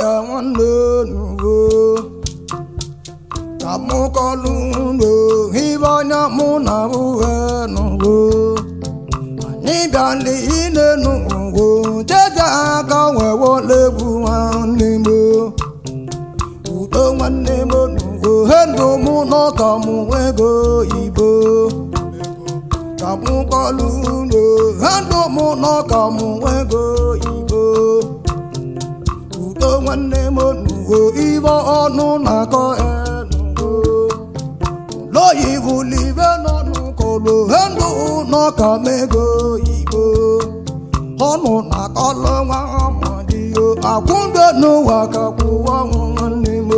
Ya nwanne nugo ka mụ kọlụ unu ibe anya mụ na uhe nugo anyị bịala ine nugo jeje aka wewole egwu nwanne m udo nwanne m nugo he ndụ mụ nọ ka mụ ego ibo ka mụ kọlụ unu he ndụ mụ nọ ka mụ ego ibo udo nwanne m nugo ibe ọnụ na-akọ enugo loyivulive n'ọnụ kolo ndụ n'ọka mego igbo ọnụ na-akọlụ nwa ọmọdịyo akwụndo n'ụwa ka kwụwa ọnwụ nwanne m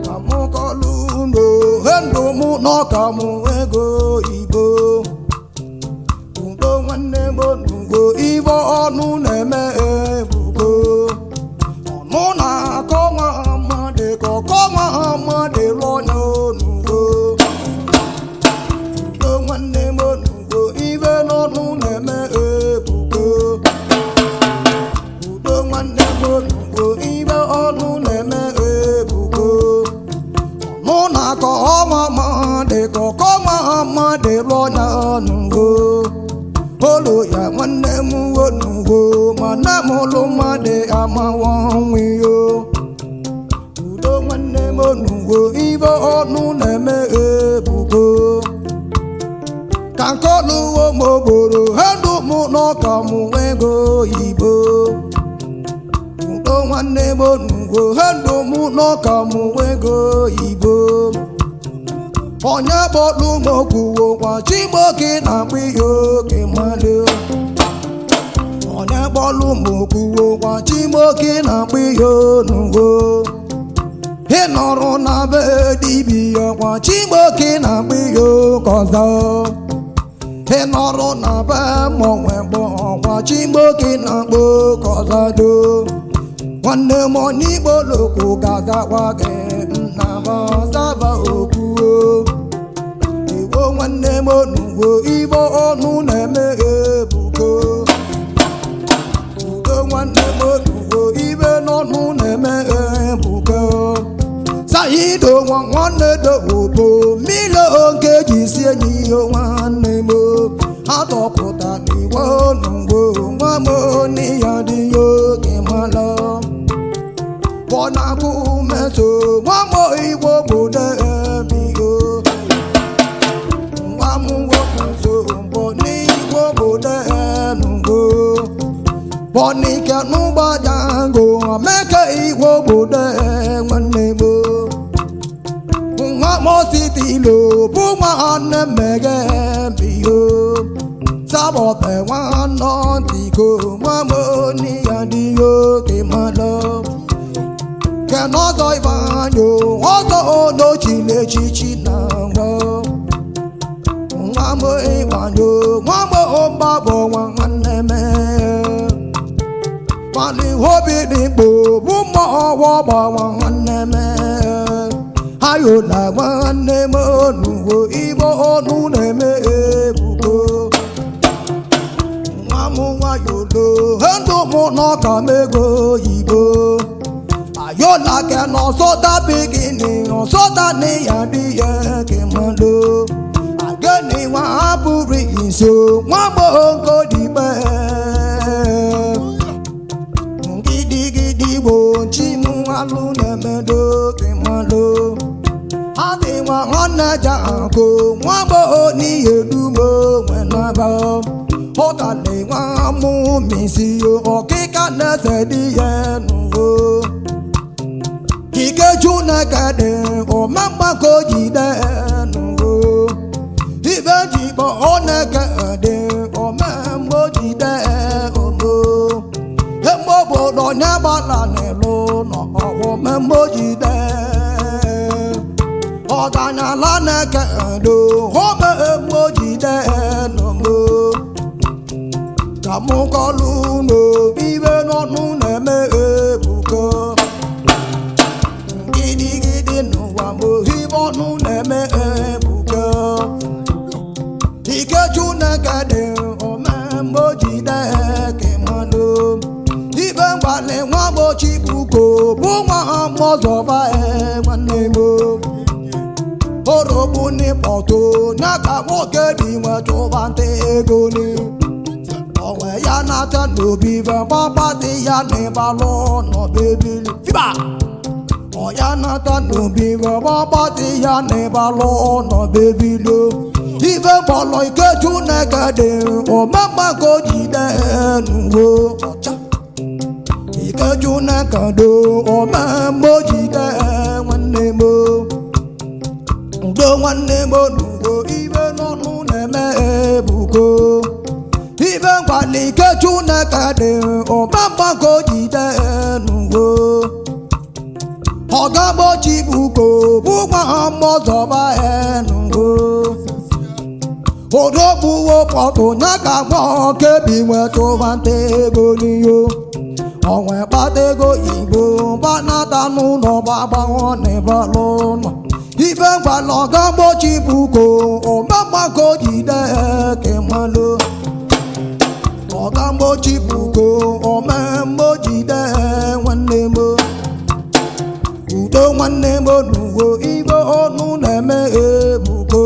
ka mụ kọlụ ndo ndụ mụ n'ọka mụ ego igbo udo nwanne m nugo ibe ọnụ na-eme ebugo ọnụ na-akọ nwa mmadụ ka ọkọ nwa mmadụ lụọ ya onugo udo nwanne m onugo ibe n'ọnụ na-eme ebugo udo nwanne m onugo ibe ọnụ na-eme ebugo ọnụ na-akọ ọnwa mmadụ ka ọkọ nwa mmadụ lụọ ya onugo olu ya nwanne m onugo mana m lụ mmadụ amawa onwe yo udo nwanne m onugo ibe ọnụ na-eme ebugo ka nkọlụwo m ogboro ndụ m n'ọka m ego igbo udo nwanne m onugo ndụ m n'ọka m ego igbo onye bọlụ m okwuwo kwa chigboke na-akpụ ihe oke mmadụ onye bọlụ m okwuwo kwa chigboke na-akpụ ihe onugo ị nọrọ na be dibịa kwa chigboke na-akpụ ihe oke ọzọ ị nọrọ na be mọnwe gbọ kwa chigboke na-akpụ oke ọzọ do nwanne m onye igbo lokwu ga-agakwa gị nna m ọzaba okwuo igbo nwanne m onugbo igbo ọnụ na-eme ebugo udo nwanne m onugbo ibe n'ọnụ na-eme ebugo saido nwa nwanne dobo mmiri oke ji si enyi ya nwanne m atọpụta n'igwe onugbo nwa m ya dị ya oge mara bọnabụ meso nwa m igbo obodo emigo nwa m nwoke so mbọ n'igbo obodo enugo bọnike n'ụgbajango ameke igbo obodo nwanne m nwa m ositilo bụ nwanne mmege mbio sabọte nwanne ntiko nwa m ya dị oke mmadụ kenọzọ ibanyo ọzọ onochilechichi na nwa nwa m ịbanyo nwa m mgbabọ nwa nwanne m mana obi dị mkpo bụ mma ọwọ gbawa nwanne m ayo na nwanne m onuwo igbo ọnụ na-eme ebubo nwa m nwayolo ndụ m n'ọka m ego oyibo ayola ke n'ọsọta bigini ọsọta ni ya dị ya ke mmadụ ageni nwa abụrụ iso nwa gboo dịgbe gidigidi gbo chi m alụ na-emedo ke mmadụ adị nwa nwanne ja akụ nwa gboo n'ihe dumo nwenaba ọkali nwa mụ misi ọkịka na-ese dị ya nugo ikechu na-ekede ọmamgbakọ jide nugo ibe jikpọ ọ na-ekede omemgbo jide omo emgbe obodo onye gbala n'elu n'ọhụmemgbo jide ọganyala na-ekedo omemgbo jide n'omo ka mụ kọlụ n'obibe n'ọnụ na-eme ebuko gidigidi n'ụwa ma ohibe ọnụ na-eme ebuko ikechu na-ekede omemgbo jide kemanụ ibe mgbalị nwa m Chibuko bụ nwa mọzọba nwanne m orogbu n'ịkpọtụ n'aka nwoke dị nwetụba nta ego ni onwe ya nata n'obi be gbagbatị ya n'ịbalụ n'ọbebili fiba ọya nata n'obi be gbagbatị ya n'ịbalụ n'ọbebili ife bọlọ ikechu neke dị omemgbako jide nuwo ọcha ikechu neke dị omemgbo jide nwanne m udo nwanne m n'ugbo ibe n'ọnụ na-eme ebuko ibe nkwali ikechu neke dị omemgbako jide nuwo ọgagbo Chibuko bụ nwa mmọzọba enugo odogbuwo pọtụ ya ka nwoke bi nwetụba nta ego n'iyo onwe kpata ego igbo gbanata n'ụlọ gbagbanwọ n'ịbalụ ụlọ ibe ngwala ọgagbo Chibuko omemgbako jide kemalụ ọgagbo Chibuko omemgbo jide nwanne m udo nwanne m n'uwe ibe ọnụ na-eme ebuko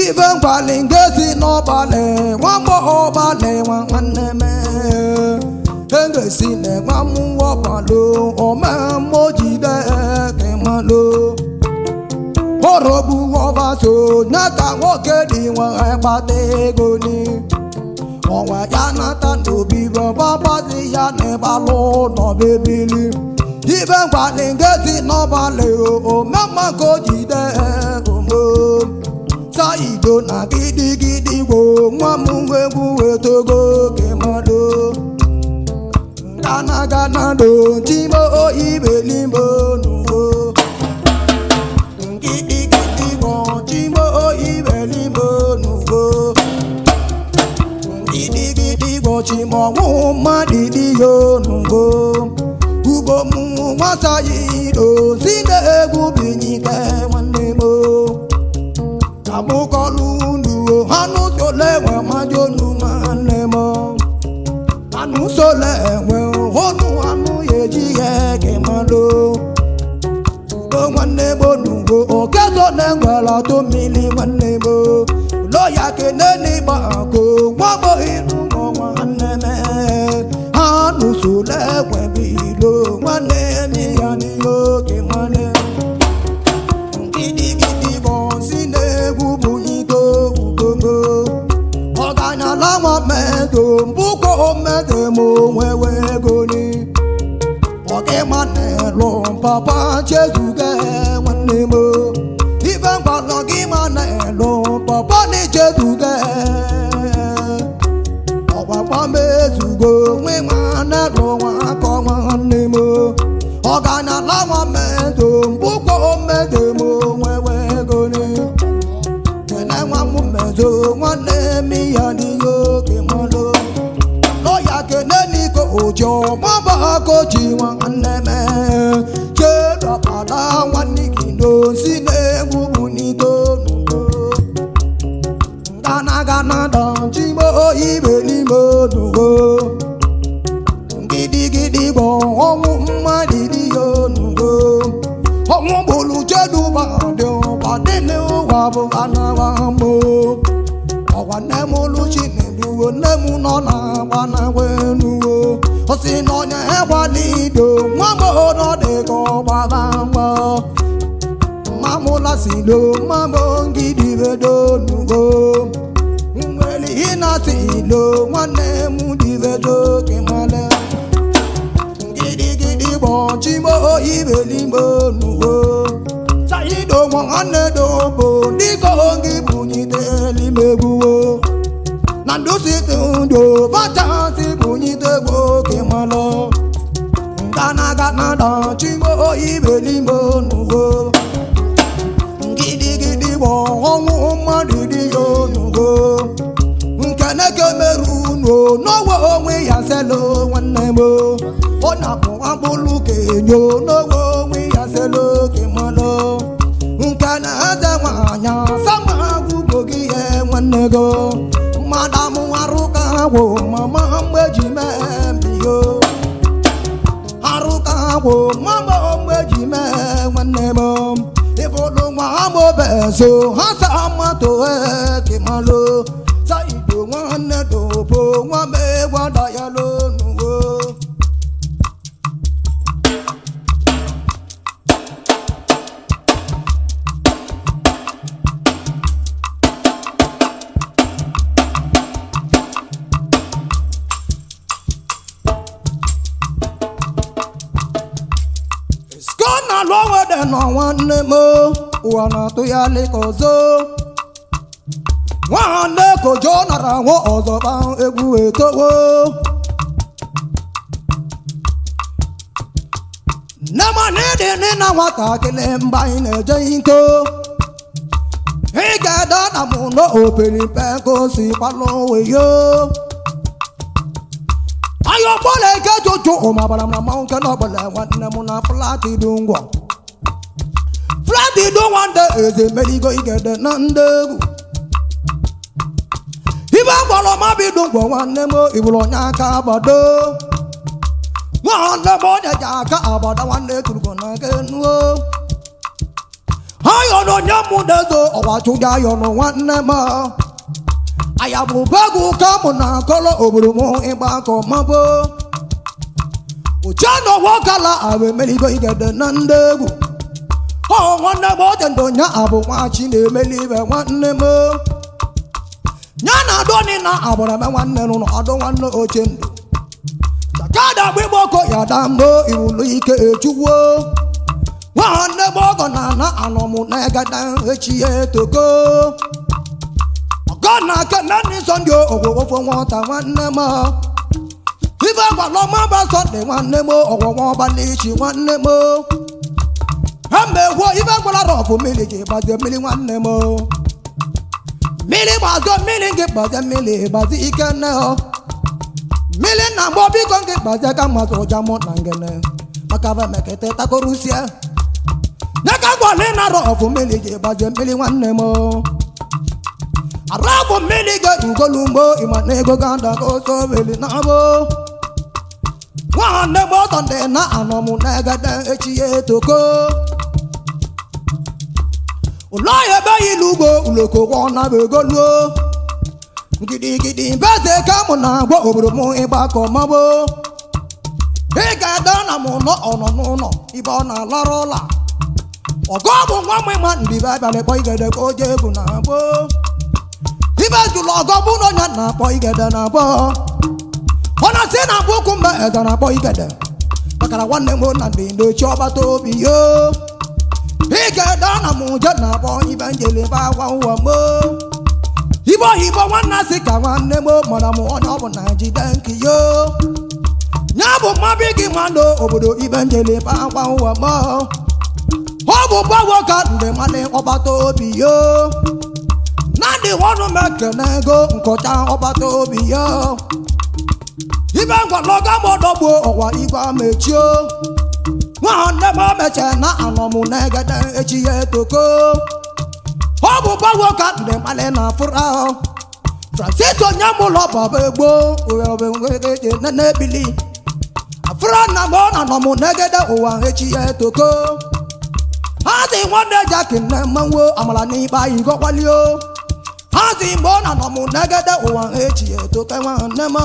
ibe nkwali nke si n'ọbalị nwamgbọ ọbalị nwa nwanne m engesi na nwa mmụọ ọbalụ omemmo jide kemalụ ọrọgbu ọbaso nyaka nwoke dị nwe kpata ego ni ọnwa ya nata n'obi gbagbazi ya n'ịbalụ n'ọbebili ibe nkwali nke si n'ọbalị omemma ka o jide omo saido na gidigidi gbo nwa m egwu etogo kemalụ gana gana do chimo ibelimbo nuwo gidigidi gbo chimo ibelimbo nuwo gidigidi gbo chimo nwụ mmadụ dị yo nuwo ugbo m nwata yido si na-egwu binyite nwanne m ka mụ kọlụ unu anụ sole enwe mmadụ onu nwanne m anụ sole enwe onu anụ ya eji ya eke mmadụ ugo nwanne m onugbo oke sole enwere ọtụ mmiri nwanne m ụlọ ya kene n'ịgba akụ nwagbo ilu nwanne m anụ sole enwe bụ ilo nwanne m ya n'ihe oge nwanne gidigidi bụ si na-egwu bụ iko ugongo ọganyala nwa mmedo mbụkọ mmedo m onwewe ego ni ọkịma na-elụ papa chezuge nwanne m ife mgbalọ gị ma na-elụ papa na chezuge ọgbagba m ezugo nwe ma na-elụ nwa akọ nwanne m ọganyala nwa mmedo mbụkọ mmedo m onwewe ego ni kene nwa m mmedo nwanne m ya n'ihe oge mmadụ lọ́yà kene ní kò òjò mọ́ bá kò jí wọn nẹ́mẹ́ ṣé dọ̀kadà wọn ní kìlọ̀ sílẹ̀ gbogbo ní tó nùgbò. Gánagánà dàn tí mo ibè ní mo nùgbò. Gidigidi bọ̀ ọ̀hún mmadụ yóò nùgbò. Ọ̀hún bòlù jẹ́nu bàdé bàdé ní wà bò anáwà mọ́ ọwa nne m oluchi na-eduwo nne m nọ na-agba na wenuwo o si n'ọnya egbalido nwa m nọ dị ka ọgbaba nwa mamụla silo mamụ ngidibedo nugo nwere ịna silo nwanne m dibedo kemale gidigidi gbọchimo ibelimbo nugo saido nwanne dobo dịka oge bunyite elimegbuwo na ndusi ndo bachasị bunyite gboke malụ ngana dachimo ibelimbo nugo gidigidi bụ ọnwụ mmadụ dị ya onugo nkeneke meru unu n'owe onwe ya selo nwanne m ọ na-apụ akpụlụ ka enyo n'owe onwe ya selo kemalụ nke na-eze nwanyị sama agwụgbo gị ihe nwanne go madam arụka gwụ mama mgbe ji mee mbiyo agwụ nwamba mgbe ji mee nwanne m ịbụlụ nwa amobezo ha sa matụ ekemalụ sa igbo nwanne dobo nwa megwada ya lonuwo. Skona lọwede nọ nwanne m ụwa na-atụ ya lịka ọzọ nwanne kojo nara nwa ọzọ ba egwu etowo nne m n'ịdị nna nwatakịrị mgbe anyị na-eje iko ị ga-ede na mụ n'operipe ka o si gbalụ weyo ayo bọ́lá ike jojo ọmọ abalama máa ń kẹ́nà ọ̀bọ̀lẹ̀ nwanne m na flati dungwa flati dungwa ndị eze meligo igede na ndị egwu ibe gbọrọ mabi dungwa nwanne m iburu onye aka agbado nwanne m onye ji aka agbada nwanne turugo na kenuo ayọ na onye mụ dezo ọwa chụja ayọ na nwanne m ayabụbegwu ka mụ na akọrọ obodo m ịgba akọ mabụ uchenna nwokala abụ emeligo igede na ndị egwu ọ nwanne m oche ndụ nya abụ nwachi na-emeli ibe nwanne m ya na adọni na agbara m nwanne n'ụlọ adọ nwanne oche ndụ chakada bụ ịgbọkọ ya da mbụ iwulu ike echukwu nwanne m ọgọ na ana anọmụ na egada echi etoko gọ́nà kẹ́mẹ́ni sọ́ndé òwò fún wọn ta wọn nẹ́ mọ́. Ife gbàlọ́ má bá sọ́ndé wọn nẹ́ mọ́ ọ̀wọ̀ wọn bá lè ṣì wọn nẹ́ mọ́. Ẹ̀mẹ̀ wo ife gbọ́dọ̀ rọ̀ fún mi lè jẹ́ bàjẹ́ mi wọn nẹ́ mọ́. Mílí bàjẹ́ mílí gé bàjẹ́ mílí bàjẹ́ ike nẹ́ ọ. Mílí nà mọ́ bí kò gé bàjẹ́ ká má sọ ọjà mọ́ nàngẹ́nẹ́. Màkàfẹ́ mẹ́kẹ́tẹ́ takoru síẹ́. Nyẹ́ká gbọ́lé nà rọ̀ fún mi lè jẹ́ bàjẹ́ mi wọn nẹ́ mọ́. Arabu mmiri ga-erugolu mgbe ịma na ego ga-ada ka ọsọ weli na-abụ nwanne m ọtọ ndị na anọ m na egede echi ya etoko ụlọ ya ebe ya ilu ugbo uloko gwọ na bụ egoluo gidigidi mbeze ka mụ na-agwa obodo m ịgbakọ mabụ ị ga-ede na m nọ ọnọ n'ụlọ ibe ọ na-alarụ ụla ọgọ bụ nwa m ịma ndị be abalị kpọ igede ka o jee egwu na gboo ibe jụrụ ọgọ bụ na onye na-akpọ igede na abụọ ọ na-asị na abụ ụkwụ mba eze na-akpọ igede maka na nwanne m na ndị na-echi ọgbata obi yo igede na m je na-akpọ ibe njelebe agwa ụwa m ibe oyibo nwanne sị ka nwanne m mara m onye ọ bụ na jide nke yo ya bụ mmabi gị mmadụ obodo ibe njelebe agwa ụwa m ọ bụ gbanwe ka ndị mmadụ ọgbata obi yo nandị ọnụ m ekene ego nkọcha ọgbata obi ya ibe ngwalọga m ọdọgbuo ọwa igwe mechio nwanne m meche na anọ m na egede echi ya etoko ọ bụ gbanwe ka ndị mmadụ na afụra Francis onye m ụlọ baba egbo nebili afụra na m ọ na anọ m na egede ụwa echi ya etoko ha dị nwanne jaki nne mmanwụ amara n'ikpe anyị gọkwalio hazi mgbe ọ na-anọ m negede ụwa echi etoke nwanne m.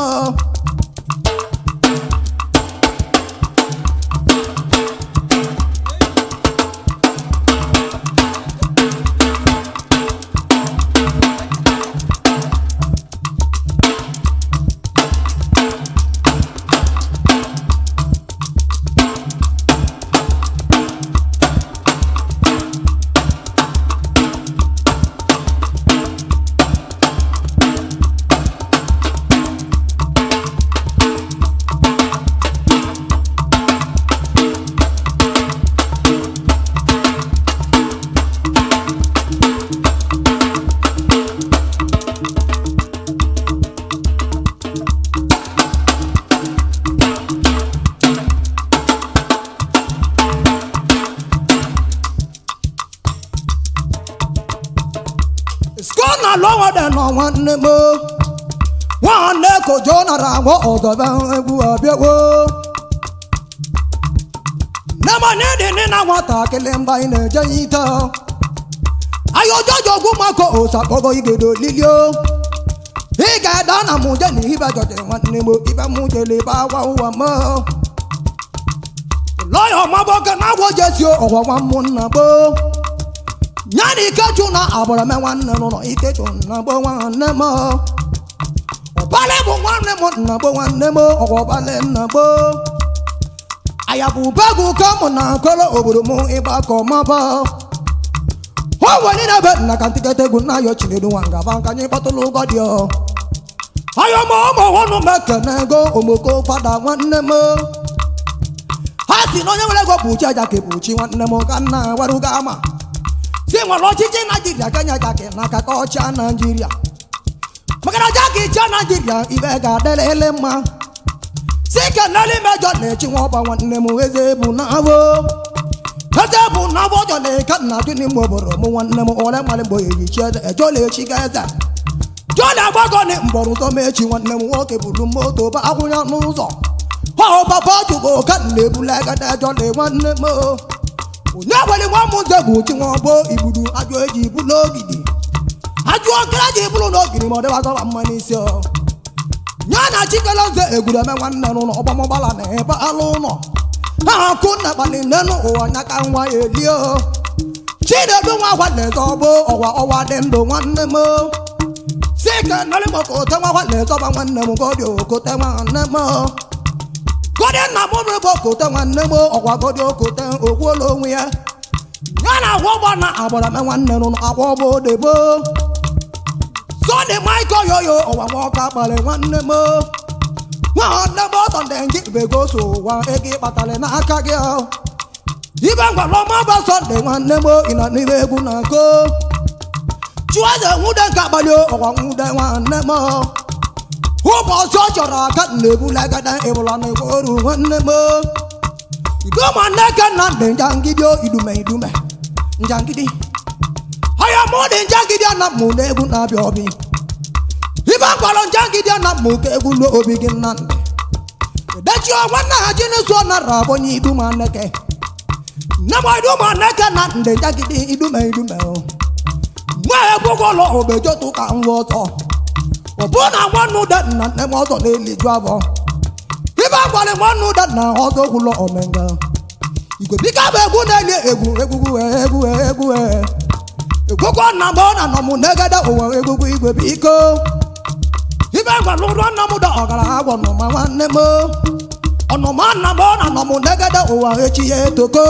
Skona lọ́wọ́dẹ̀ nọ nwanne m nwanne kojo nara agwọ ọzọbe egwu abịawo Nne m dị na nwatakịrị mgbe anyị na-eje ite ayo jojo ogwu mako osakpogo igedo lilio ị ga-ada na mụ je na ibe jọjị nwanne m ibe mụ jele ebe agwa ụwa m lọya ọmabọka na agwọ jesi ọgwa nwa mụ nna gboo ya na ikechu na agbara me nwanne n'ụlọ ikechu nna gboo nwanne m ọbalị bụ nwanne m nna gboo nwanne m ọgwa ọbalị nna gboo ayabụ begwu ka mụ na akọrọ obodo m ịgbakọ maba o nwere na ebe nna ka ntiketa egwu nna ya chinedu nwa ngaba ka anyị kpatụlụ ụgọ dị ọ ayo ma ụmụ ọhụrụ m ekene ego omoko fada nwanne m ha si na onye nwere ego bụ chi aja ka bụ chi nwanne m ka nna waruga ama si nwere ọchịchị naijiria kenya jaki n'aka ka ọchịa naijiria maka na jaki chịa naijiria ibe ga-adịrịlị mma si keneli mejọ na-echi nwa ọba nwanne m eze bụ na abụ eze bụ na abụ ọjọ na-eke nna dị n'ime obodo m nwanne m ole mmalị mgbe eyi chi eze ejo na-echi ga eze jọna agbagọ ni mgbọrọ ụzọ mechi nwanne m nwoke buru moto ba akwụnya n'ụzọ hụ papa chukwu ka na-ebula agada jọna nwanne m onye nwere nwa m nze bụ chi nwa ọgbọ igburu ajụ eji bulu ogidi ajụ okere ji bụrụ n'ogidi ma ọ dịwagọba mma n'isi ọ ya na chikere nze egwureme nwanne n'ụlọ ọgbamụgbala na ebe alụ ụlọ ha akụ nna kpali n'elu ụwa nya ka nwa ya elio chinedu nwa gwa na-eze ọgbọ ọwa ọwa dị ndụ nwanne m si ka nọrị m okote nwa gwa na-eze ọba nwanne m gọdị okote nwanne m gọdị nna m bụ okote nwanne m ọkwa gọdị okote okwuola onwe ya ya na agwa ụgbọ na agbara m nwanne n'ụlọ agwa ọgbọ odebo Sọnde Michael yoyo ọwa nwoke akpalị nwanne m nwanne m ọtọ ndị nji begoso ụwa ego ịkpatalị n'aka gị ibe ngwara ọma bụ Sọnde nwanne m ị na n'ibe egwu na go chụọze nwude nke akpalị ọwa nwude nwanne m ụbọchị ọ chọrọ aka na-ebula agada ịbụla na oru nwanne m idoma nneke nna ndị njangidi idume idume njangidi aya mụ dị njangidi ana mụ na egwu na-abịa obi ibe mkpọrọ njangidi ana mụ ka egwu luo obi gị nna ndị edechi nwanne ha ji n'ụzọ nara abonye iduma nneke nne m iduma nneke na ndị njangidi idume idume o nwa egwu ụlọ obejotu ka nwa ọzọ ọ bụ na nwanne ụda nna nne m ọzọ na-eliju afọ ibe mkpọrọ nwanne ụda nna ọzọ kwụlọ omenga igwe bika bụ egwu na-eli egwu egwugwu egwu egwu egwugwu nna m ọ na nọ m negede ụwa egwugwu igwe biko ibe ngwara ụrọ nna m da ọgara agwọ nọma nwanne m ọnụma nna m ọ na nọ m negede ụwa echi ya etoko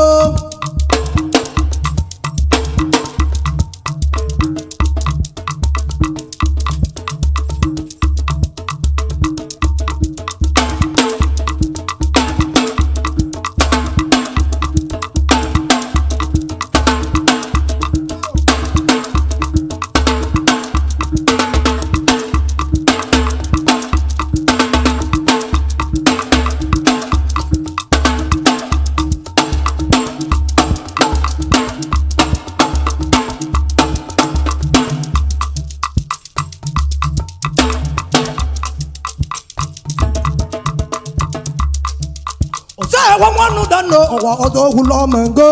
ọsọ ẹwọ nwannu dáná ọwọ ọzọ ohun lọmọngó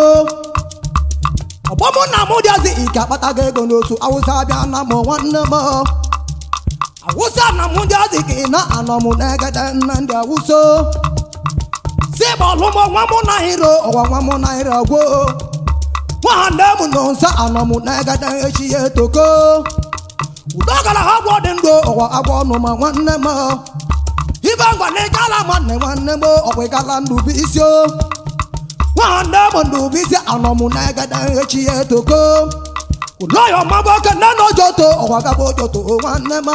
ọgbọmụ na mụ dịazị ike akpatago ego n'otu awụsa bịa na mụ nwanne m awụsa na mụ dịazị ka ị na anọ mụ na-egede nna ndị awụsa si bọlụ mụ nwa mụ na hiro ọwa nwa mụ na hiro gwoo nwanne m nọ nso anọ mụ na-egede echi ya etoko udo gara ha agwọ dị ndụ ọwa agwọ ọnụ ma nwanne m ibe ngwa na ịgala nwanne nwanne m ọkwa ịgala ndụbụisi o nwanne m ndụbụisi anọ m na-egede echi ya etoko ụlọya ọmabụ oke nne na ojoto ọkwa gaba ojoto nwanne m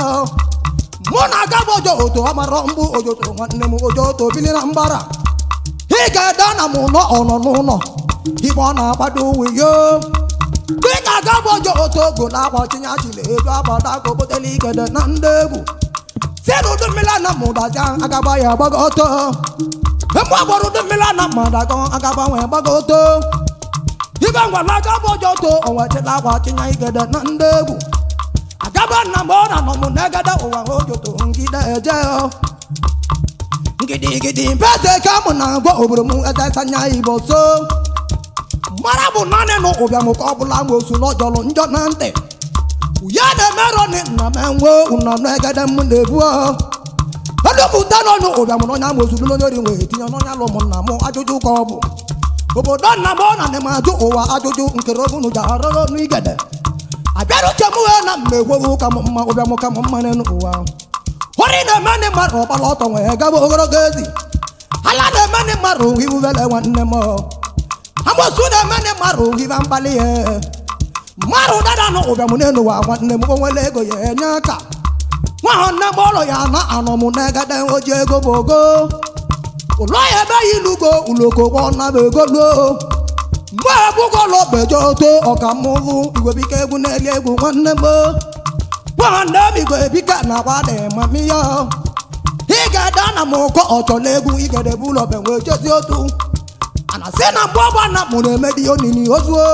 mụ na agaba ojoto ọmara mbụ ojoto nwanne m ojoto bili na mbara ị ga-ede na m nọ ọnọ n'ụlọ igbe ọ na-agbado uwe yo dịka agaba ojoto ogo na-akwa chinyachi na-edu agbada ka obotela igede na ndị egwu si n'udu mmiri ana mụdaja agaba ya gbago ọtọ mgbe agbara udu mmiri ana mụdaga agaba wee gbago ọtọ ibe ngwala agaba ọjọ to onwe chila akwa chinya igede na ndị egwu agaba nna m ọ na nọ m na-egede ụwa ojoto ngide eje Gidigidi mbeze ka mụ na-agwa obodo m etesanya igbo so mara bụ naanị na ụbịam ka ọ bụla mosu n'ọjọlụ njọ na ntị ya na-emerọ ni nna m enwe ụnọ n'egede m na-ebu edupụta n'ọnụ ụbịam n'ọnya mosu n'onye ori nwee tinye n'ọnya lụ ụmụnna m ajụjụ ka ọ bụ obodo nna m ọ na m ajụ ụwa ajụjụ nkere ogunu ji arọrọ n'igede abịara uche m wee na mmegwowu ka m mma ụbịam ka m mma n'elu ụwa hụrụ na-eme ndị mmadụ ọgbara ọtọ nwee gaba ogologo ezi ala na-eme ndị mmadụ iwuvele nwanne m amosu na-eme ndị mmadụ ibe mkpali ya mmadụ dada na ụbịam n'elu ụwa nwanne m onwere ego ya enye aka nwa nne m ụlọ ya na anọ m n'egede oji ego bụ ogo ụlọ ya ebe ya ilugo uloko gwọ na bụ ego luo mgbe egbugo ụlọ beje oto ọkammụvụ igwebike egwu na-eli egwu nwanne m nwanne m igwebike na agba dị mami ya ị ga-ada na m ụkọ ọchọla egwu igede bụ ụlọ be wee jezi otu ana sị na mgbe ọgba na mụ na-eme dị onini ozuo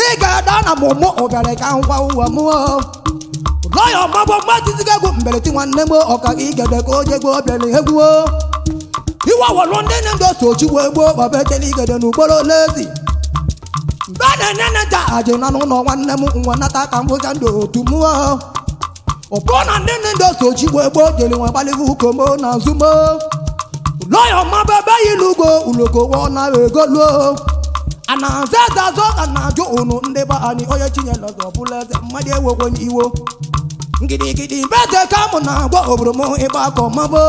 ị ga-ada na m mụ ụbịara ka ngwa ụwa mụọ lọya ọmagbo mmajiziga egwu mberede nwanne m ọka igede ka onye gbo bịara egwu iwe wọlụ ndị na-ndo sochigbo egbo babetele igede n'ugboro n'ezi mgbe na-enye nta aje na n'ụlọ nwanne m nwa nata ka mbụja ndụ otu mụọ ọbụ na ndị ndị sochigbo egbo jere nwa gbalịgo ukomo na nzumo lọya ọmaba ebe ya ilugo uloko wọ na ego luo a na-aza eze azọ ka na-ajụ unu ndị be anyị onye chinyere ọzọ bụla eze mmadụ ewekwenye iwo gidigidi mbeze ka mụ na-agwa obodo m ịgba akọ mabụ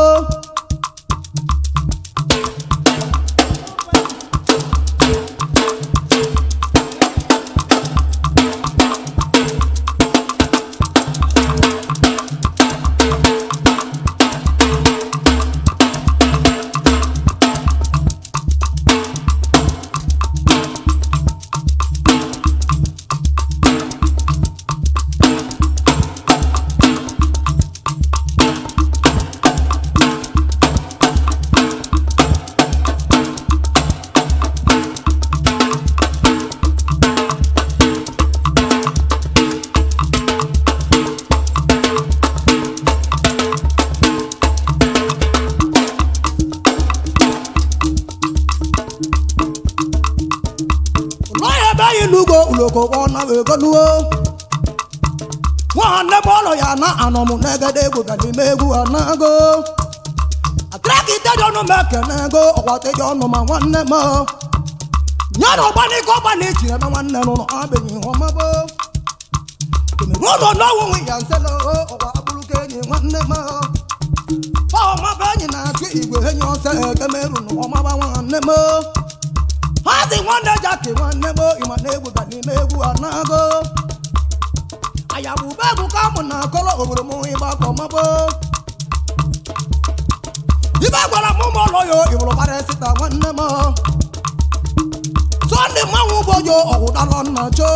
lọ́yẹ̀ bẹ́yìn lúgo uloko ọ̀nà egoluo wọn ní bọ́ọ̀lù yà ná ànàmú nẹ́gẹ́dẹ́ egwu gàdí mẹ́gù ànágó àtúrákì tẹ́jọ́ nù mẹ́kẹ́ nẹ́gó ọ̀wà tẹ́jọ́ nù mà wọn nẹ́ mọ́ nyánà ọ̀gbani kọ́ba ní ìjìnlẹ̀ mẹ́ wọn nẹ́nu nù abẹ́yìn wọn mọ́ bó tòmírúnù náwó wọn yà ń sẹ́lẹ̀ ọ̀wà abúlùkẹ́ yìí wọn nẹ́ mọ́ fọwọ́ mọ́ bẹ́yìn náà tí ìgbé yẹn ọ̀sẹ̀ kẹ́mẹ́rù nù ọmọ bá wọn nẹ́ mọ́ hazi nwanne jaki nwanne m ịma na egwu ga n'ime egwu anago ayabụba egwu ka mụ na akọrọ obodo m ịgbakọ mabụ ibe gwara m ụmụ ụlọ ya ịbụrụ gbarịsịta nwanne m sọnde mmanwụ ụbọjọ ọwụdalọ nna cho